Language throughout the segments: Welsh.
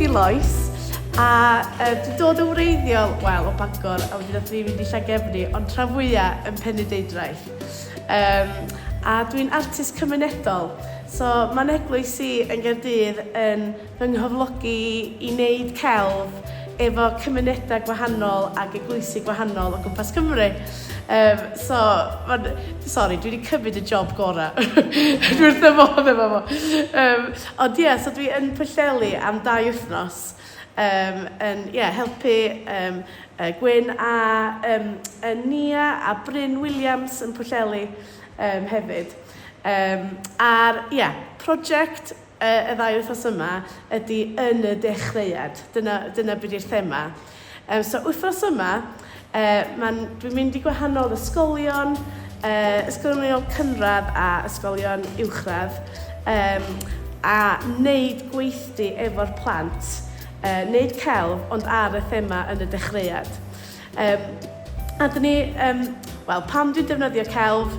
ydi Lois a uh, dwi'n dod yn wreiddiol, wel, o Bangor, a wedyn nath ni fynd i Llangefni, ond tra fwyaf yn Penrhyndeudraeth. Um, a dwi'n artist cymunedol, so mae'n eglwys i yn Gaerdydd yn fy nghyflogi i wneud celf efo cymunedau gwahanol ac eglwysi gwahanol o gwmpas Cymru. Um, so, man, sorry, dwi wedi cymryd y job gorau. Dwi wrth y modd efo fo. Um, ond ie, yeah, so dwi yn Pwllheli am dau wythnos. Um, yn yeah, helpu um, Gwyn a um, Nia a Bryn Williams yn Pwllheli um, hefyd. Um, a'r yeah, prosiect y ddau wythnos yma ydy yn y dechreuad. Dyna, dyna be di'r thema. Um, so wythnos yma, uh, man, dwi'n mynd i gwahanol ysgolion, uh, ysgolion cynradd a ysgolion uwchradd, um, a wneud gweithdy efo'r plant, uh, wneud celf, ond ar y thema yn y dechreuad. Um, a dyn ni, um, wel, pam dwi'n defnyddio celf?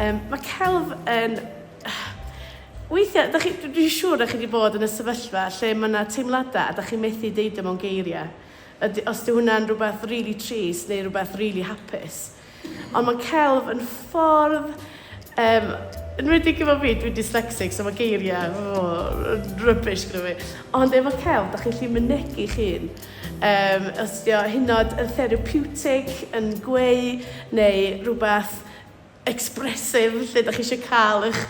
Um, mae celf yn Weithiau, dach chi, dwi'n siŵr dach chi wedi bod yn y sefyllfa lle mae yna teimladau a dach chi'n methu deud o mewn geiriau. Ydy, os 'di hwnna'n rhywbeth rili trist neu rhywbeth rili hapus. Ond mae celf yn ffordd, um, yn enwedig efo fi, dwi'n dyslexic, so mae geiriau, oh, yn rubbish gyda fi. Ond efo celf, dach chi'n gallu mynegi'ch hun. Um, os 'di o hyd yn oed yn therapeutic, yn gweu, neu rhywbeth expressive lle dach chi eisiau cael eich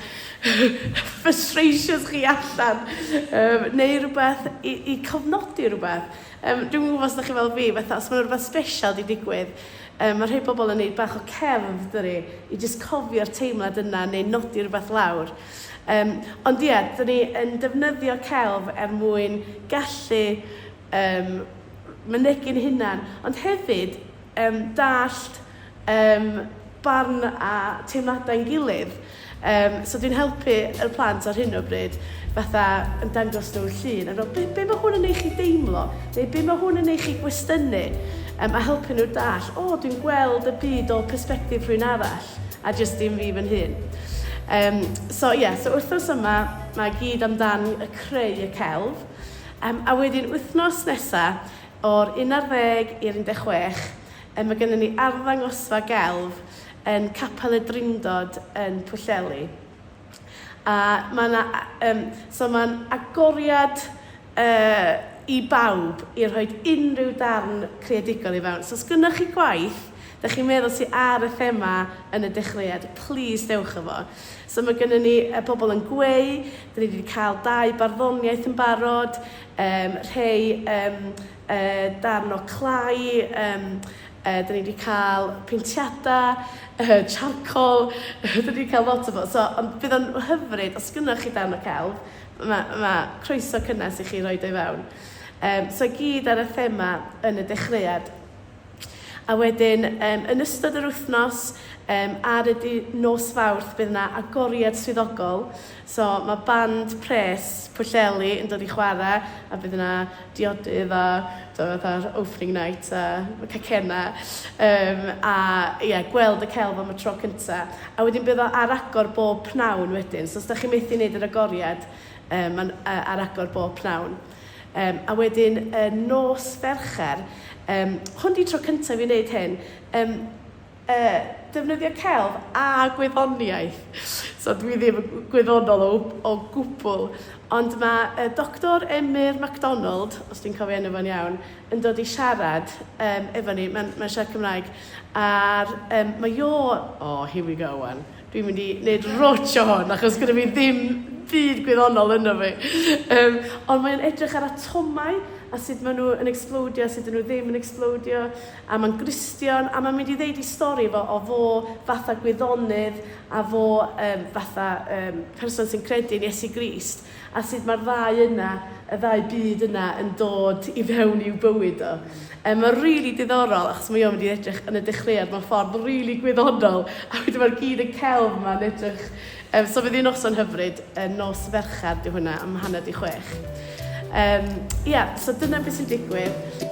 frustrations chi allan um, neu rhywbeth i, i cofnodi rhywbeth. Um, dwi'n gwybod os ydych chi fel fi, fatha os mae rhywbeth special di digwydd, um, mae rhai bobl yn neud bach o cerdd, dyri, i just cofio'r teimlad yna neu nodi rhywbeth lawr. Um, ond ie, yeah, dyn ni yn defnyddio celf er mwyn gallu um, mynegi'n hunan, ond hefyd um, dallt um, barn a teimladau'n gilydd. Um, so dwi'n helpu y plant ar hyn o bryd, fatha yn dangos nhw llun, a fel, be, be mae hwn yn ei chi deimlo? Neu be mae hwn yn ei chi gwestiynu? Um, a helpu nhw dall, o, oh, dwi'n gweld y byd o perspectif rhywun arall, a jyst dim fi fy hun. Um, so ie, yeah, so wythnos yma, mae gyd amdan y creu y celf. Um, a wedyn wythnos nesaf, o'r 11 i'r 16, Yy mae gennym ni arddangosfa gelf yn Capel y Drindod yn Pwllheli. A mae 'na yym so mae'n agoriad yy i bawb i rhoi unrhyw darn creadigol i fewn. So os gynnoch chi gwaith dach chi'n meddwl sy ar y thema yn y dechreuad, plîs dewch â fo. So mae gynnon ni y pobl yn gweu, dan ni 'di cael dau barddoniaeth yn barod, yym rhei yym yy darn o clai, yym yy dan ni 'di cael peintiadau, yy charcoal, dan ni 'di cael lot o fo. So, ond bydd o'n hyfryd, os gynnoch chi darn o celf, ma' ma' croeso cynnes i chi roid o i fewn. Yym so i gyd ar y thema yn y dechreuad. A wedyn, yym yn ystod yr wythnos, yym ar y dy- nos Fawrth bydd 'na agoriad swyddogol. So mae band pres Pwllheli yn dod i chwarae a bydd yna diodydd a tibod fatha'r opening night a cacennau um, a ie, yeah, gweld y celf am y tro cynta. A wedyn bydd o ar agor bob pnawn wedyn. So os da chi'n methu wneud yr agoriad, um, mae'n uh, ar agor bob pnawn. Um, a wedyn uh, nos Fercher, um, hwn di tro cyntaf i wneud hyn, um, Yy, defnyddio celf a gwyddoniaeth. So dwi ddim yn gwyddonol o o gwbl. Ond mae yy Doctor Emyr MacDonald, os dwi'n cofio enw fo'n iawn, yn dod i siarad yym efo ni. Mae'n mae'n siarad Cymraeg. A'r yym mae o... Oh, here we go 'wan. Dwi'n mynd i wneud rwtsh o hwn, achos gyda fi ddim byd gwyddonol yno fi. Um, ond mae'n edrych ar atomau a sut maen nhw yn explodio, sut dyn nhw ddim yn explodio. A mae'n Gristion, a mae'n mynd i ddeud ei stori fo o fo fatha gwyddonydd a fo um, fatha um, person sy'n credu yn Iesu Grist, a sut mae'r ddau yna, y ddau byd yna yn dod i fewn i'w bywyd o. Um, mae'n rili really diddorol, achos mae o'n mynd i edrych yn y dechreuad mewn ffordd rili really gwyddonol, a wedyn mae'r gyd y celf yma'n edrych. Um, so fydd hi'n noson hyfryd, uh, nos Fercher di hwnna am 5:30. Um, yeah, so dyna beth sy'n digwydd.